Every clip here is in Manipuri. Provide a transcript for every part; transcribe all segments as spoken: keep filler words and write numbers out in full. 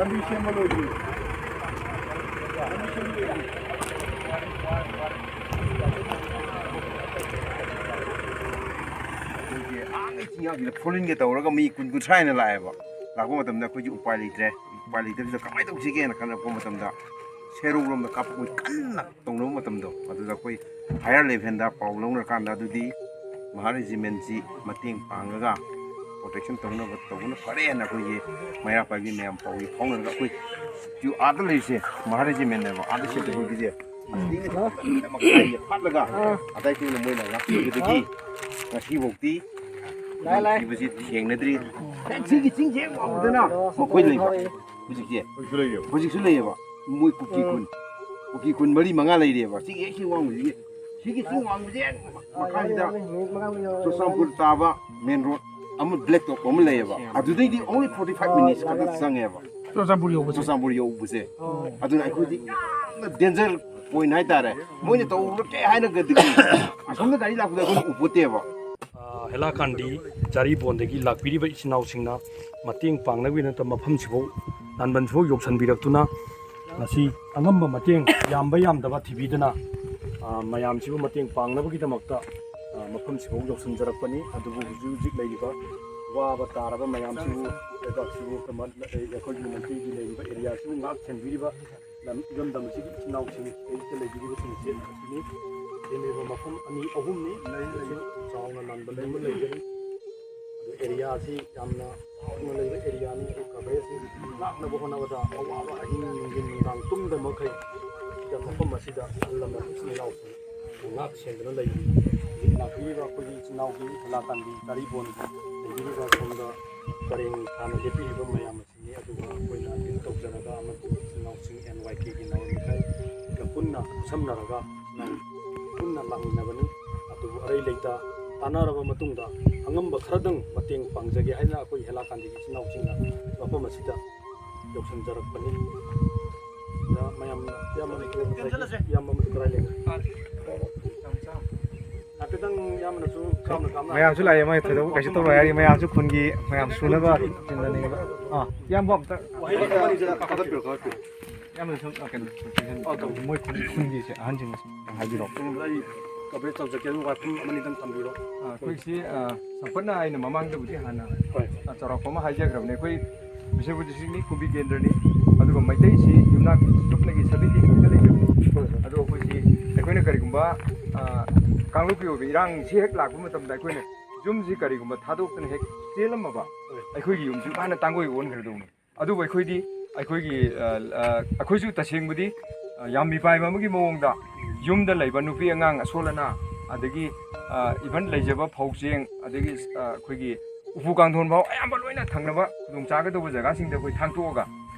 ꯂꯝꯕꯤ ꯁꯦꯝꯕ ꯂꯣꯏꯗ꯭ꯔꯤ꯫ ꯂꯝꯕꯤ ꯁꯦꯝꯕ ꯂꯣꯏꯗ꯭ꯔꯤ꯫ ꯑꯩꯈꯣꯏꯒꯤ ꯑꯥ ꯆꯤꯡꯌꯥꯁꯤꯗ ꯐꯣꯔꯦꯟꯒ ꯇꯧꯔꯒ ꯃꯤ ꯀꯨꯟ ꯀꯨꯟꯊ꯭ꯔꯥ ꯍꯦꯟꯅ ꯂꯥꯛꯑꯦꯕ꯫ ꯂꯥꯛꯄ ꯃꯇꯝꯗ ꯑꯩꯈꯣꯏꯁꯨ ꯎꯄꯥꯏ ꯂꯩꯇ꯭ꯔꯦ꯫ ꯎꯄꯥꯏ ꯂꯩꯇꯕꯁꯤꯗ ꯀꯃꯥꯏꯅ ꯇꯧꯁꯤꯒꯦꯅ ꯈꯜꯂꯛꯄ ꯃꯇꯝꯗ ꯁꯦꯔꯧꯔꯣꯝꯗ ꯀꯥꯞꯄ ꯃꯣꯏ ꯀꯟꯅ ꯇꯧꯅꯕ ꯃꯇꯝꯗꯣ, ꯑꯗꯨꯗ ꯑꯩꯈꯣꯏ ꯍꯥꯌꯔ ꯂꯦꯚꯦꯜꯗ ꯄꯥꯎ ꯂꯧꯅꯔꯀꯥꯟꯗ ꯑꯗꯨꯗꯤ ꯃꯍꯥ ꯔꯦꯖꯤꯃꯦꯟꯁꯤ ꯃꯇꯦꯡ ꯄꯥꯡꯉꯒ ꯄ꯭ꯔꯣꯇꯦꯛꯁꯟ ꯇꯧꯅꯕ ꯇꯧꯕꯅ ꯐꯔꯦꯅ ꯑꯩꯈꯣꯏꯒꯤ ꯃꯩꯔꯥ ꯄꯥꯏꯕꯤ ꯃꯌꯥꯝ ꯄꯥꯎ ꯐꯥꯎꯅꯔꯒ ꯑꯩꯈꯣꯏ ꯍꯧꯖꯤꯛ ꯑꯥꯗ ꯂꯩꯔꯤꯁꯦ ꯃꯍꯥ ꯔꯦꯖꯤꯃꯦꯟꯅꯦꯕ, ꯑꯥꯗ ꯁꯦꯟꯇ꯭ꯔꯦꯜꯒꯤꯁꯦ ꯃꯈꯥꯏ ꯍꯥꯠꯂꯒ ꯑꯗꯥꯏ ꯊꯦꯡꯅ ꯃꯣꯏꯅ ꯉꯥꯛꯄꯤꯕꯗꯒꯤ ꯉꯁꯤꯐꯥꯎꯗꯤ ꯂꯥꯏ, ꯂꯥꯏ꯫ ꯊꯤꯕꯁꯤ ꯊꯦꯡꯅꯗ꯭ꯔꯤ꯫ ꯁꯤꯒꯤ ꯆꯤꯡꯁꯦ ꯍꯦꯛ ꯋꯥꯡꯃꯗꯅ ꯃꯈꯣꯏ ꯂꯩꯕ ꯍꯧꯖꯤꯛꯁꯦ꯫ ꯍꯧꯖꯤꯛꯁꯨ ꯂꯩꯌꯦꯕ꯫ ꯍꯧꯖꯤꯛꯁꯨ ꯂꯩꯌꯦꯕ꯫ ꯃꯣꯏ ꯀꯨꯀꯤ ꯎꯝ꯫ ꯀꯨꯟ, ꯀꯨꯀꯤ ꯀꯨꯟ ꯃꯔꯤ ꯃꯉꯥ ꯂꯩꯔꯦꯕ꯫ ꯁꯤꯒꯤ ꯍꯦꯛ ꯁꯤ ꯋꯥꯡꯕꯁꯤꯒꯤ, ꯁꯤꯒꯤ ꯆꯤꯡ ꯋꯥꯡꯕꯁꯦ ꯍꯦꯛ ꯃꯈꯥꯁꯤꯗ ꯃꯤꯅꯤꯠ ꯃꯉꯥ ꯃꯉꯥ ꯆꯨꯔꯆꯥꯟꯄꯨꯔ ꯇꯥꯕ ꯃꯦꯟ ꯔꯣꯗ ꯑꯃ ꯕ꯭ꯂꯦꯛ ꯇꯣꯞ ꯑꯃ ꯂꯩꯌꯦꯕ꯫ ꯑꯗꯨꯗꯩꯗꯤ only forty five minutes ꯈꯛꯇ ꯆꯪꯉꯦꯕ꯫ ꯆꯨꯔꯆꯥꯟꯄꯨꯔ ꯌꯧꯕꯁꯦ꯫ ꯆꯨꯔꯆꯥꯟꯄꯨꯔ ꯌꯧꯕꯁꯦ꯫ ꯑꯣ꯫ ꯑꯗꯨꯅ ꯑꯩꯈꯣꯏꯗꯤ ꯌꯥꯝꯅ danger point ꯍꯥꯏꯇꯥꯔꯦ꯫ ꯃꯣꯏꯅ ꯇꯧꯔꯨꯔꯒꯦ ꯍꯥꯏꯔꯒꯗꯤ ꯑꯁꯣꯝꯗ ꯒꯥꯔꯤ ꯂꯥꯛꯄꯗ ꯑꯩꯈꯣꯏꯅ ꯎꯄꯣꯠꯇꯦꯕ꯫ ꯑ, ꯍꯦꯂꯥꯀꯥꯟꯗꯤ ꯆꯥꯔꯤꯕꯣꯟꯗꯒꯤ ꯂꯥꯛꯄꯤꯔꯤꯕ ꯏꯆꯤꯟ ꯏꯅꯥꯎꯁꯤꯡꯅ ꯃꯇꯦꯡ ꯄꯥꯡꯅꯕꯒꯤꯗꯃꯛꯇ ꯃꯐꯝꯁꯤꯐꯥꯎ, ꯂꯥꯟꯕꯟꯁꯤꯐꯥꯎ ꯌꯧꯁꯤꯟꯕꯤꯔꯛꯇꯨꯅ ꯉꯁꯤ ꯑꯉꯝꯕ ꯃꯇꯦꯡ ꯌꯥꯝꯕ ꯌꯥꯝꯗꯕ ꯊꯤꯕꯤꯗꯅ, ꯑ, ꯃꯌꯥꯝꯁꯤꯕꯨ ꯃꯇꯦꯡ ꯄꯥꯡꯅꯕꯒꯤꯗꯃꯛꯇ, ꯑ, ꯃꯐꯝꯁꯤꯐꯥꯎ ꯌꯧꯁꯤꯟꯖꯔꯛꯄꯅꯤ꯫ ꯑꯗꯨꯕꯨ ꯍꯧꯖꯤꯛ ꯍꯧꯖꯤꯛ ꯂꯩꯔꯤꯕ ꯋꯥꯕ ꯇꯥꯔꯕ ꯃꯌꯥꯝꯁꯤꯕꯨ ꯂꯩꯕꯥꯛꯁꯤꯕꯨ ꯀꯃ-, ꯑꯩꯈꯣꯏꯒꯤ ꯃꯩꯇꯩꯒꯤ ꯂꯩꯔꯤꯕ ꯑꯦꯔꯤꯌꯥꯁꯤꯕꯨ ꯉꯥꯛ ꯁꯦꯟꯕꯤꯔꯤꯕ ꯂꯝ, ꯏꯔꯝꯗꯝ ꯑꯁꯤꯒꯤ ꯏꯆꯤꯟ ꯏꯅꯥꯎꯁꯤꯡ, ꯂꯩꯔꯤꯕ ꯃꯐꯝ ꯑꯅꯤ ꯑꯍꯨꯝꯅꯤ꯫ ꯂꯩꯔꯤꯕ ꯆꯥꯎꯅ ꯂꯥꯟꯕꯟ ꯑꯃ ꯂꯩꯒꯅꯤ꯫ ꯑꯗꯨ ꯑꯦꯔꯤꯌꯥꯁꯤ ꯌꯥꯝꯅ ꯆꯥꯎꯅ ꯂꯩꯕ ꯑꯦꯔꯤꯌꯥꯅꯤ꯫ ꯑꯗꯨ coverage ꯑꯁꯤ ꯂꯥꯛꯅꯕ ꯍꯣꯠꯅꯕꯗ ꯑꯋꯥꯕ ꯑꯍꯤꯡ ꯅꯨꯡꯊꯤꯟ ꯅꯨꯡꯗꯥꯡ ꯇꯨꯝꯗꯕ ꯃꯈꯩ ꯁꯤꯗ ꯃꯐꯝ ꯑꯁꯤꯗ ꯑꯍꯜ ꯂꯃꯟ ꯏꯆꯤꯟ ꯏꯅꯥꯎꯁꯤꯡ ꯉꯥꯛ ꯁꯦꯟꯗꯨꯅ ꯂꯩꯔꯤ꯫ ꯍꯧꯖꯤꯛ ꯂꯥꯛꯄꯤꯔꯤꯕ ꯑꯩꯈꯣꯏꯒꯤ ꯏꯆꯤꯟ ꯏꯅꯥꯎꯒꯤ ꯍꯦꯂꯥꯀꯥꯟꯗꯤ ꯆꯥꯔꯤꯕꯣꯟꯒꯤ ꯂꯩꯕꯤꯔꯤꯕ ꯁꯣꯝꯗ ꯄꯔꯦꯡ ꯁꯥꯅ ꯂꯦꯞꯄꯤꯔꯤꯕ ꯃꯌꯥꯝ ꯑꯁꯤ ꯑꯗꯨꯒ ꯑꯩꯈꯣꯏꯅ ꯑꯄꯤꯜ ꯇꯧꯖꯔꯒ ꯑꯃꯗꯤ ꯏꯆꯤꯟ ꯏꯅꯥꯎꯁꯤꯡ NYK ꯒꯤ ꯅꯥꯎꯔꯦꯝ ꯂꯩꯀꯥꯏꯒ ꯄꯨꯟꯅ ꯈꯨꯠꯁꯝꯅꯔꯒ ꯄꯨꯟꯅ ꯂꯥꯛꯃꯤꯟꯅꯕꯅꯤ꯫ ꯑꯗꯨꯕꯨ ꯑꯔꯩ ꯂꯩꯇ ꯇꯥꯟꯅꯔꯕ ꯃꯇꯨꯡꯗ ꯑꯉꯝꯕ ꯈꯔꯗꯪ ꯃꯇꯦꯡ ꯄꯥꯡꯖꯒꯦ ꯍꯥꯏꯅ ꯑꯩꯈꯣꯏ ꯍꯦꯂꯥꯀꯥꯟꯗꯤꯒꯤ ꯏꯆꯤꯟ ꯏꯅꯥꯎꯁꯤꯡꯅ ꯃꯐꯝ ꯑꯁꯤꯗ ꯌꯧꯁꯤꯟꯖꯔꯛꯄꯅꯤ꯫ ꯁꯤꯗ ꯃꯌꯥꯝꯅ, ꯏꯌꯥꯝꯕ ꯑꯃꯗꯤ ꯀꯗꯥꯏ ꯂꯩꯒꯦ? ꯍꯥꯏꯐꯦꯠꯇꯪ ꯏꯌꯥꯝꯕꯅꯁꯨ ꯀꯥꯞꯅ ꯀꯥꯞꯅ ꯃꯌꯥꯝꯁꯨ ꯂꯥꯛꯑꯦ, ꯃꯣꯏ ꯊꯣꯏꯗꯣꯛꯄ ꯀꯩꯁꯨ ꯇꯧꯔꯣꯏ ꯍꯥꯏꯔꯤ꯫ ꯃꯌꯥꯝꯁꯨ ꯈꯨꯟꯒꯤ ꯃꯌꯥꯝ ꯁꯨꯅꯕ ꯆꯤꯟꯗꯅꯦꯕ꯫ ꯑꯥ, ꯏꯌꯥꯝꯕ ꯑꯝꯇ ꯋꯥꯍꯩ ꯑꯃꯅꯤꯁꯤꯗ ꯀꯥꯈꯠꯄꯤꯔꯣ, ꯀꯥꯈꯠꯄꯤꯔꯣ꯫ ꯏꯌꯥꯝꯕꯅ ꯁꯨꯝ, ꯑꯥ, ꯀꯩꯅꯣ, ꯃꯣꯏ ꯈꯨꯟ, ꯈꯨꯟꯒꯤꯁꯦ ꯑꯍꯟꯁꯤꯡꯅꯁꯨ ꯍꯥꯏꯕꯤꯔꯣ꯫ ꯑꯩ ꯀꯣꯚꯔꯦꯖ ꯇꯧꯖꯒꯦ, ꯑꯗꯨꯒ ꯋꯥꯐꯝ ꯑꯃꯅꯤꯗꯪ ꯊꯝꯕꯤꯔꯣ꯫ ꯑꯥ, ꯑꯩꯈꯣꯏꯁꯤ, ꯑꯥ, ꯆꯥꯎꯈꯠꯅ ꯑꯩꯅ ꯃꯃꯥꯡꯗꯕꯨꯗꯤ ꯍꯥꯟꯅ, ꯍꯣꯏ꯫ ꯑꯥ, ꯆꯥꯎꯔꯥꯛꯄ ꯑꯃ ꯍꯥꯏꯖꯈ꯭ꯔꯕꯅꯦ꯫ ꯑꯩꯈꯣꯏ ꯕꯤꯁꯅꯨꯄꯨꯔ ꯗꯤꯁꯇ꯭ꯔꯤꯛꯅꯤ, ꯀꯨꯝꯕꯤ ꯀꯦꯟꯗ꯭ꯔꯅꯤ, ꯑꯗꯨꯒ ꯃꯩꯇꯩꯁꯤ ꯌꯨꯝꯅꯥꯛ ꯆꯨꯞꯅꯒꯤ ꯁꯕꯦꯟꯇꯤ ꯐꯥꯏꯚꯇ ꯂꯩꯖꯕꯅꯤ꯫ ꯑꯗꯣ ꯑꯩꯈꯣꯏꯁꯤ, ꯑꯩꯈꯣꯏꯅ ꯀꯔꯤꯒꯨꯝꯕ, ꯑꯥ, ꯀꯥꯡꯂꯨꯞꯀꯤ ꯑꯣꯏꯕ ꯏꯔꯥꯡꯁꯤ ꯍꯦꯛ ꯂꯥꯛꯄ ꯃꯇꯝꯗ ꯑꯩꯈꯣꯏꯅ ꯌꯨꯝꯁꯤ ꯀꯔꯤꯒꯨꯝꯕ ꯊꯥꯗꯣꯛꯇꯅ ꯍꯦꯛ ꯆꯦꯜꯂꯝꯃꯕ, ꯑꯩꯈꯣꯏꯒꯤ ꯌꯨꯝꯁꯤ ꯍꯥꯟꯅ ꯇꯥꯡꯒꯣꯏ ꯑꯣꯟꯈ꯭ꯔꯗꯧꯅꯤ꯫ ꯑꯗꯨꯕꯨ ꯑꯩꯈꯣꯏꯗꯤ, ꯑꯩꯈꯣꯏꯒꯤ, ꯑ, ꯑ, ꯑꯩꯈꯣꯏꯁꯨ ꯇꯁꯦꯡꯕꯗꯤ, ꯑ, ꯌꯥꯝ ꯃꯤꯄꯥꯏꯕ ꯑꯃꯒꯤ ꯃꯑꯣꯡꯗ ꯌꯨꯝꯗ ꯂꯩꯕ ꯅꯨꯄꯤ ꯑꯉꯥꯡ ꯑꯁꯣꯜ ꯑꯅꯥ, ꯑꯗꯒꯤ, ꯑ, ꯏꯚꯟ ꯂꯩꯖꯕ ꯐꯧ ꯆꯦꯡ, ꯑꯗꯒꯤ, ꯑ, ꯑꯩꯈꯣꯏꯒꯤ ꯎꯄꯨ ꯀꯥꯡꯊꯣꯟ ꯐꯥꯎ ꯑꯌꯥꯝꯕ ꯂꯣꯏꯅ ꯊꯪꯅꯕ ꯈꯨꯗꯣꯡ ꯆꯥꯒꯗꯧꯕ ꯖꯒꯥꯁꯤꯡꯗ ꯑꯩꯈꯣꯏ ꯊꯥꯡꯇꯣꯛꯑꯒ,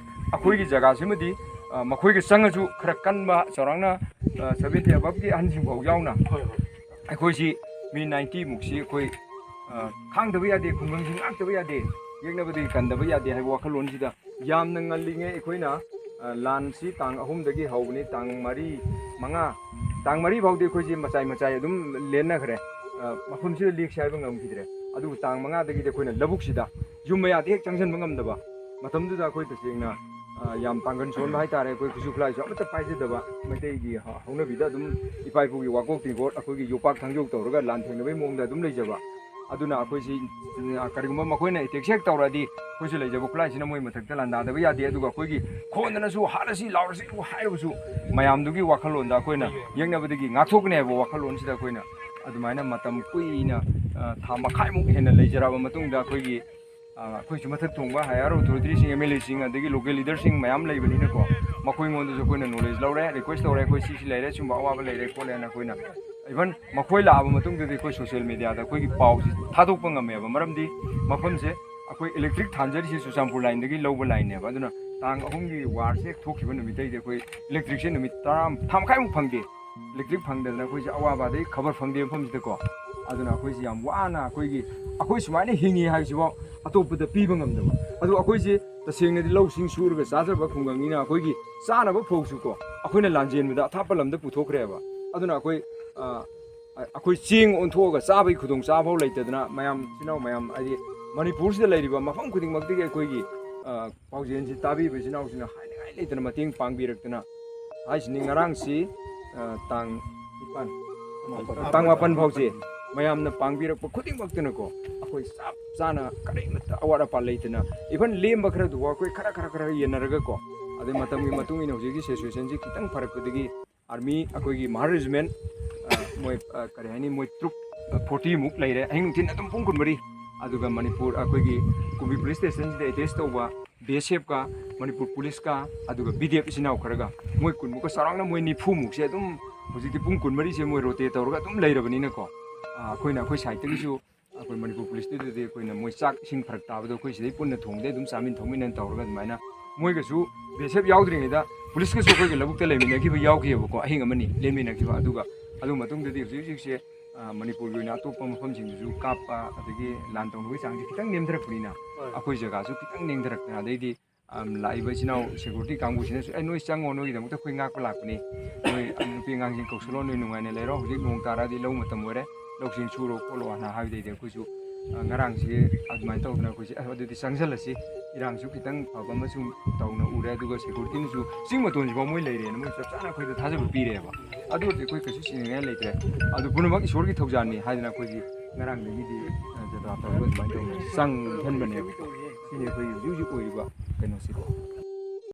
ꯑꯩꯈꯣꯏꯒꯤ ꯖꯒꯥꯁꯤꯃꯗꯤ, ꯑ, ꯃꯈꯣꯏꯒ ꯆꯪꯉꯁꯨ ꯈꯔ ꯀꯟꯕ, ꯆꯥꯎꯔꯥꯛꯅ, ꯑ, ꯁꯕꯦꯟꯇꯤ ꯑꯕꯞꯀꯤ ꯑꯍꯟꯁꯤꯡ ꯐꯥꯎ ꯌꯥꯎꯅ, ꯍꯣꯏ, ꯍꯣꯏ꯫ ꯑꯩꯈꯣꯏꯁꯤ ꯃꯤ ꯅꯥꯏꯟꯇꯤ ꯃꯨꯛꯁꯤ ꯑꯩꯈꯣꯏ, ꯑ, ꯈꯥꯡꯗꯕ ꯌꯥꯗꯦ, ꯈꯨꯡꯒꯪꯁꯤ ꯉꯥꯛꯇꯕ ꯌꯥꯗꯦ, ꯌꯦꯛꯅꯕꯗꯤ ꯀꯟꯗꯕ ꯌꯥꯗꯦ ꯍꯥꯏꯕ ꯋꯥꯈꯜꯂꯣꯟꯁꯤꯗ ꯌꯥꯝꯅ ꯉꯜꯂꯤꯉꯩ ꯑꯩꯈꯣꯏꯅ, ꯑ, ꯂꯥꯟꯁꯤ ꯇꯥꯡ ꯑꯍꯨꯝꯗꯒꯤ ꯍꯧꯕꯅꯤ, ꯇꯥꯡ ꯃꯔꯤ, ꯃꯉꯥ, ꯇꯥꯡ ꯃꯔꯤ ꯐꯥꯎꯗꯤ ꯑꯩꯈꯣꯏꯁꯤ ꯃꯆꯥꯏ ꯃꯆꯥꯏ ꯑꯗꯨꯝ ꯂꯦꯟꯅꯈ꯭ꯔꯦ꯫ ꯑ, ꯃꯐꯝꯁꯤꯗ ꯂꯦꯛꯁꯤ ꯍꯥꯏꯕ ꯉꯝꯈꯤꯗ꯭ꯔꯦ꯫ ꯑꯗꯨꯕꯨ ꯇꯥꯡ ꯃꯉꯥꯗꯒꯤꯗꯤ ꯑꯩꯈꯣꯏꯅ ꯂꯧꯕꯨꯛꯁꯤꯗ, ꯌꯨꯝ ꯃꯌꯥꯗ ꯍꯦꯛ ꯆꯪꯁꯤꯟꯕ ꯉꯝꯗꯕ ꯃꯇꯝꯗꯨꯗ ꯑꯩꯈꯣꯏ ꯇꯁꯦꯡꯅ, ꯑ, ꯌꯥꯝ ꯄꯥꯡꯒꯜ ꯁꯣꯟꯕ ꯍꯥꯏꯇꯥꯔꯦ꯫ ꯑꯩꯈꯣꯏ ꯈꯨꯠꯁꯨ ꯈꯨꯠꯂꯥꯏꯁꯨ ꯑꯃꯠꯇ ꯄꯥꯏꯖꯗꯕ, ꯃꯩꯇꯩꯒꯤ ꯍ-, ꯍꯧꯅꯕꯤꯗ ꯑꯗꯨꯝ ꯏꯄꯥ ꯏꯄꯨꯒꯤ ꯋꯥꯀꯣꯛ ꯇꯦꯡꯀꯣꯠ, ꯑꯩꯈꯣꯏꯒꯤ ꯌꯣꯄꯥꯛ ꯊꯥꯡꯖꯧ ꯇꯧꯔꯒ ꯂꯥꯟ ꯊꯦꯡꯅꯕꯒꯤ ꯃꯑꯣꯡꯗ ꯑꯗꯨꯝ ꯂꯩꯖꯕ꯫ ꯑꯗꯨꯅ ꯑꯩꯈꯣꯏꯁꯤ, ꯑ, ꯀꯔꯤꯒꯨꯝꯕ ꯃꯈꯣꯏꯅ ꯑꯦꯇꯦꯛꯁꯦ ꯍꯦꯛ ꯇꯧꯔꯛꯑꯗꯤ, ꯑꯩꯈꯣꯏꯁꯨ ꯂꯩꯖꯕ ꯈꯨꯠꯂꯥꯏꯁꯤꯅ ꯃꯣꯏ ꯃꯊꯛꯇ ꯂꯥꯟꯗꯥꯗꯕ ꯌꯥꯗꯦ꯫ ꯑꯗꯨꯒ ꯑꯩꯈꯣꯏꯒꯤ ꯈꯣꯟꯗꯅꯁꯨ "ꯍꯥꯠꯂꯁꯤ, ꯂꯥꯎꯔꯁꯤ" ꯍꯥꯏꯔꯕꯁꯨ, ꯃꯌꯥꯝꯗꯨꯒꯤ ꯋꯥꯈꯜꯂꯣꯟꯗ ꯑꯩꯈꯣꯏꯅ ꯌꯦꯛꯅꯕꯗꯒꯤ ꯉꯥꯛꯊꯣꯛꯀꯅꯤ ꯍꯥꯏꯕ ꯋꯥꯈꯜꯂꯣꯟꯁꯤꯗ ꯑꯩꯈꯣꯏꯅ ꯑꯗꯨꯃꯥꯏꯅ ꯃꯇꯝ ꯀꯨꯏꯅ, ꯑ, ꯊꯥ ꯃꯈꯥꯏꯃꯨꯛ ꯍꯦꯟꯅ ꯂꯩꯖꯔꯛꯑꯕ ꯃꯇꯨꯡꯗ ꯑꯩꯈꯣꯏꯒꯤ, ꯑ, ꯑꯩꯈꯣꯏꯁꯨ ꯃꯊꯛ ꯊꯣꯡꯕ higher authorityꯁꯤꯡ, MLAꯁꯤꯡ, ꯑꯗꯒꯤ local leaderꯁꯤꯡ ꯃꯌꯥꯝ ꯂꯩꯕꯅꯤꯅꯀꯣ, ꯃꯈꯣꯏꯉꯣꯟꯗꯁꯨ ꯑꯩꯈꯣꯏꯅ knowledge ꯂꯧꯔꯦ, request ꯇꯧꯔꯦ, "ꯑꯩꯈꯣꯏ ꯁꯤꯁꯤ ꯂꯩꯔꯦ, ꯁꯨꯝꯕ ꯑꯋꯥꯕ ꯂꯩꯔꯦ" ꯈꯣꯠꯂꯦꯅ ꯑꯩꯈꯣꯏꯅ, even ꯃꯈꯣꯏ ꯂꯥꯛꯑꯕ ꯃꯇꯨꯡꯗꯗꯤ ꯑꯩꯈꯣꯏ social mediaꯗ ꯑꯩꯈꯣꯏꯒꯤ ꯄꯥꯎꯁꯤ ꯊꯥꯗꯣꯛꯄ ꯉꯝꯃꯦꯕ꯫ ꯃꯔꯝꯗꯤ ꯃꯐꯝꯁꯦ ꯑꯩꯈꯣꯏ electric ꯊꯥꯟꯖꯔꯤꯁꯦ ꯆꯨꯔꯆꯥꯟꯄꯨꯔ lineꯗꯒꯤ ꯂꯧꯕ lineꯅꯦꯕ꯫ ꯑꯗꯨꯅ ꯇꯥꯡ ꯑꯍꯨꯝꯒꯤ warꯁꯦ ꯍꯦꯛ ꯊꯣꯛꯈꯤꯕ ꯅꯨꯃꯤꯠꯇꯩꯗꯤ ꯑꯩꯈꯣꯏ electricꯁꯦ ꯅꯨꯃꯤꯠ ꯇꯔꯥ, ꯊꯥ ꯃꯈꯥꯏꯃꯨꯛ ꯐꯪꯗꯦ꯫ Electric ꯐꯪꯗꯗꯅ ꯑꯩꯈꯣꯏꯁꯦ ꯑꯋꯥꯕ, ꯑꯗꯩ ꯈꯕꯔ ꯐꯪꯗꯦ ꯃꯐꯝꯁꯤꯗꯀꯣ꯫ ꯑꯗꯨꯅ ꯑꯩꯈꯣꯏꯁꯦ ꯌꯥꯝ ꯋꯥꯅ ꯑꯩꯈꯣꯏꯒꯤ, ꯑꯩꯈꯣꯏ ꯁꯨꯃꯥꯏꯅ ꯍꯤꯡꯉꯤ ꯍꯥꯏꯕꯁꯤꯐꯥꯎ ꯑꯇꯣꯞꯄꯗ ꯄꯤꯕ ꯉꯝꯗꯕ꯫ ꯑꯗꯨ ꯑꯩꯈꯣꯏꯁꯦ ꯇꯁꯦꯡꯅꯗꯤ ꯂꯧꯁꯤꯡ ꯁꯨꯔꯒ ꯆꯥꯖꯕ ꯈꯨꯡꯒꯪꯅꯤꯅ ꯑꯩꯈꯣꯏꯒꯤ ꯆꯥꯅꯕ ꯐꯧꯁꯨꯀꯣ ꯑꯩꯈꯣꯏꯅ ꯂꯥꯟꯖꯦꯟꯕꯗ ꯑꯊꯥꯞꯄ ꯂꯝꯗ ꯄꯨꯊꯣꯛꯈ꯭ꯔꯦꯕ꯫ ꯑꯗꯨꯅ ꯑꯩꯈꯣꯏ, ꯑ, ꯑ-, ꯑꯩꯈꯣꯏ ꯆꯦꯡ ꯑꯣꯟꯊꯣꯛꯑꯒ ꯆꯥꯕꯒꯤ ꯈꯨꯗꯣꯡꯆꯥꯕ ꯐꯥꯎ ꯂꯩꯇꯗꯅ, ꯃꯌꯥꯝ, ꯏꯆꯤꯟ ꯏꯅꯥꯎ ꯃꯌꯥꯝ, ꯍꯥꯏꯗꯤ ꯃꯅꯤꯄꯨꯔꯁꯤꯗ ꯂꯩꯔꯤꯕ ꯃꯐꯝ ꯈꯨꯗꯤꯡꯃꯛꯇꯒꯤ ꯑꯩꯈꯣꯏꯒꯤ, ꯑ, ꯄꯥꯎꯖꯦꯜꯁꯤ ꯇꯥꯕꯤꯕ ꯏꯆꯤꯟ ꯏꯅꯥꯎꯁꯤꯡꯅ ꯍꯥꯏꯅꯤꯡꯉꯥꯏ ꯂꯩꯇꯅ ꯃꯇꯦꯡ ꯄꯥꯡꯕꯤꯔꯛꯇꯅ ꯍꯥꯏꯁꯤꯅꯤ꯫ ꯉꯔꯥꯡꯁꯤ, ꯑ, ꯇꯥꯡ ꯅꯤꯄꯥꯟ, ꯇꯥꯡ ꯃꯥꯄꯟ ꯐꯥꯎꯁꯦ ꯃꯌꯥꯝꯅ ꯄꯥꯡꯕꯤꯔꯛꯄ ꯈꯨꯗꯤꯡꯃꯛꯇꯅꯀꯣ, ꯑꯩꯈꯣꯏ ꯆꯞ ꯆꯥꯅ ꯀꯔꯤꯃꯠꯇ ꯑꯋꯥꯠ ꯑꯄꯥ ꯂꯩꯇꯅ, even ꯂꯦꯝꯕ ꯈꯔꯗꯨꯐꯥꯎ ꯑꯩꯈꯣꯏ ꯈꯔ, ꯈꯔ, ꯈꯔ ꯌꯦꯟꯅꯔꯒꯀꯣ, ꯑꯗꯩ ꯃꯇꯝꯒꯤ ꯃꯇꯨꯡ ꯏꯟꯅ ꯍꯧꯖꯤꯛꯀꯤ situation ꯁꯤ ꯈꯤꯇꯪ ꯐꯔꯛꯄꯗꯒꯤ army, ꯑꯩꯈꯣꯏꯒꯤ Mahar Regiment, ꯑ, ꯃꯣꯏ, ꯑ, ꯀꯔꯤ ꯍꯥꯏꯅꯤ, ꯃꯣꯏ troop, ꯑ, forty ꯃꯨꯛ ꯂꯩꯔꯦ, ꯑꯍꯤꯡ ꯅꯨꯡꯊꯤꯜ ꯑꯗꯨꯝ ꯄꯨꯡ ꯀꯨꯟꯃꯔꯤ꯫ ꯑꯗꯨꯒ ꯃꯅꯤꯄꯨꯔ, ꯑꯩꯈꯣꯏꯒꯤ ꯀꯨꯝꯕꯤ police station ꯁꯤꯗ attach ꯇꯧꯕ B S F ꯀ, ꯃꯅꯤꯄꯨꯔ police ꯀ, ꯑꯗꯨꯒ B D F ꯏꯆꯤꯟ ꯏꯅꯥꯎ ꯈꯔꯒ, ꯃꯣꯏ ꯀꯨꯟꯃꯨꯛꯀ, ꯆꯥꯎꯔꯥꯛꯅ ꯃꯣꯏ ꯅꯤꯐꯨꯃꯨꯛꯁꯦ ꯑꯗꯨꯝ ꯍꯧꯖꯤꯛꯇꯤ ꯄꯨꯡ ꯀꯨꯟꯃꯔꯤꯁꯦ ꯃꯣꯏ rotate ꯇꯧꯔꯒ ꯑꯗꯨꯝ ꯂꯩꯔꯕꯅꯤꯅꯀꯣ, ꯑ, ꯑꯩꯈꯣꯏꯅ ꯑꯩꯈꯣꯏ side ꯇꯒꯤꯁꯨ ꯑꯩꯈꯣꯏ ꯃꯅꯤꯄꯨꯔ police ꯇꯨꯗꯗꯤ ꯑꯩꯈꯣꯏꯅ ꯃꯣꯏ ꯆꯥꯛ ꯏꯁꯤꯡ ꯐꯔꯛ ꯇꯥꯕꯗꯣ ꯑꯩꯈꯣꯏ ꯁꯤꯗꯩ ꯄꯨꯟꯅ ꯊꯣꯡꯗꯩ ꯑꯗꯨꯝ ꯆꯥꯃꯤꯟ ꯊꯛꯃꯤꯟꯅ ꯇꯧꯔꯒ ꯑꯗꯨꯃꯥꯏꯅ ꯃꯣꯏꯒꯁꯨ B S F ꯌꯥꯎꯗ꯭ꯔꯤꯉꯩꯗ police ꯀꯁꯨ ꯑꯩꯈꯣꯏꯒ ꯂꯧꯕꯨꯛꯇ ꯂꯩꯃꯤꯟꯅꯈꯤꯕ ꯌꯥꯎꯈꯤꯑꯕꯀꯣ, ꯑꯍꯤꯡ ꯑꯃꯅꯤ ꯂꯦꯟꯃꯤꯟꯅꯈꯤꯕ꯫ ꯑꯗꯨꯒ ꯑꯗꯨ ꯃꯇꯨꯡꯗꯗꯤ ꯍꯧꯖꯤꯛ ꯍꯧꯖꯤꯛꯁꯦ, ꯑ, ꯃꯅꯤꯄꯨꯔꯒꯤ ꯑꯣꯏꯅ ꯑꯇꯣꯞꯄ ꯃꯐꯝꯁꯤꯡꯗꯁꯨ ꯀꯥꯞꯄ, ꯑꯗꯒꯤ ꯂꯥꯟ ꯇꯧꯅꯕꯒꯤ ꯆꯥꯡꯁꯦ ꯈꯤꯇꯪ ꯅꯦꯝꯊꯔꯛꯄꯅꯤꯅ, ꯍꯣꯏ꯫ ꯑꯩꯈꯣꯏ ꯖꯒꯥꯁꯨ ꯈꯤꯇꯪ ꯅꯦꯝꯊꯔꯛꯇꯅ, ꯑꯗꯩꯗꯤ, ꯑꯝ, ꯂꯥꯛꯏꯕ ꯏꯆꯤꯟ ꯏꯅꯥꯎ security ꯀꯥꯡꯕꯨꯁꯤꯅꯁꯨ, "ꯑꯦ, ꯅꯣꯏ ꯆꯪꯉꯣ, ꯅꯣꯏꯒꯤꯗꯃꯛꯇ ꯑꯩꯈꯣꯏ ꯉꯥꯛꯄ ꯂꯥꯛꯄꯅꯤ, ꯅꯣꯏ ꯅꯨꯄꯤ ꯑꯉꯥꯡꯁꯤꯡ ꯀꯧꯁꯜꯂꯣ, ꯅꯣꯏ ꯅꯨꯡꯉꯥꯏꯅ ꯂꯩꯔꯣ, ꯍꯧꯖꯤꯛ ꯅꯣꯡ ꯇꯥꯔꯛꯑꯗꯤ ꯂꯧ ꯃꯇꯝ ꯑꯣꯏꯔꯦ, ꯂꯧꯁꯤꯡ ꯁꯨꯔꯣ ꯈꯣꯠꯂꯣ" ꯍꯥꯏꯅ ꯍꯥꯏꯕꯗꯩꯗꯤ ꯑꯩꯈꯣꯏꯁꯨ, ꯑ, ꯉꯔꯥꯡꯁꯤ ꯑꯗꯨꯃꯥꯏꯅ ꯇꯧꯗꯅ ꯑꯩꯈꯣꯏꯁꯦ, "ꯑ, ꯑꯗꯨꯗꯤ ꯆꯪꯁꯜꯂꯁꯤ, ꯏꯔꯥꯡꯁꯨ ꯈꯤꯇꯪ ꯐꯕ ꯑꯃꯁꯨ ꯇꯧꯅ ꯎꯔꯦ, ꯑꯗꯨꯒ security ꯅꯁꯨ ꯆꯤꯡ ꯃꯇꯣꯟꯁꯤꯐꯥꯎ ꯃꯣꯏ ꯂꯩꯔꯦꯅ ꯃꯣꯏ ꯆꯞ ꯆꯥꯅ ꯑꯩꯈꯣꯏꯗ ꯊꯥꯖꯕ ꯄꯤꯔꯦꯕ꯫ ꯑꯗꯨ ꯑꯣꯏꯔꯗꯤ ꯑꯩꯈꯣꯏ ꯀꯩꯁꯨ ꯆꯤꯡꯅꯤꯡꯉꯥꯏ ꯂꯩꯇ꯭ꯔꯦ꯫ ꯑꯗꯨ ꯄꯨꯝꯅꯃꯛ ꯏꯁꯣꯔꯒꯤ ꯊꯧꯖꯥꯜꯅꯤ" ꯍꯥꯏꯗꯅ ꯑꯩꯈꯣꯏꯒꯤ ꯉꯔꯥꯡꯗꯒꯤꯗꯤ, ꯑ, ꯖꯇ꯭ꯔꯥ ꯇꯧꯔꯒ ꯑꯗꯨꯃꯥꯏꯅ ꯇꯧꯅ ꯆꯪꯍꯟꯕꯅꯦꯕꯀꯣ꯫ ꯁꯤꯅꯤ ꯑꯩꯈꯣꯏꯒꯤ ꯍꯧꯖꯤꯛ ꯍꯧꯖꯤꯛ ꯑꯣꯏꯔꯤꯕ ꯀꯩꯅꯣꯁꯤꯀꯣ꯫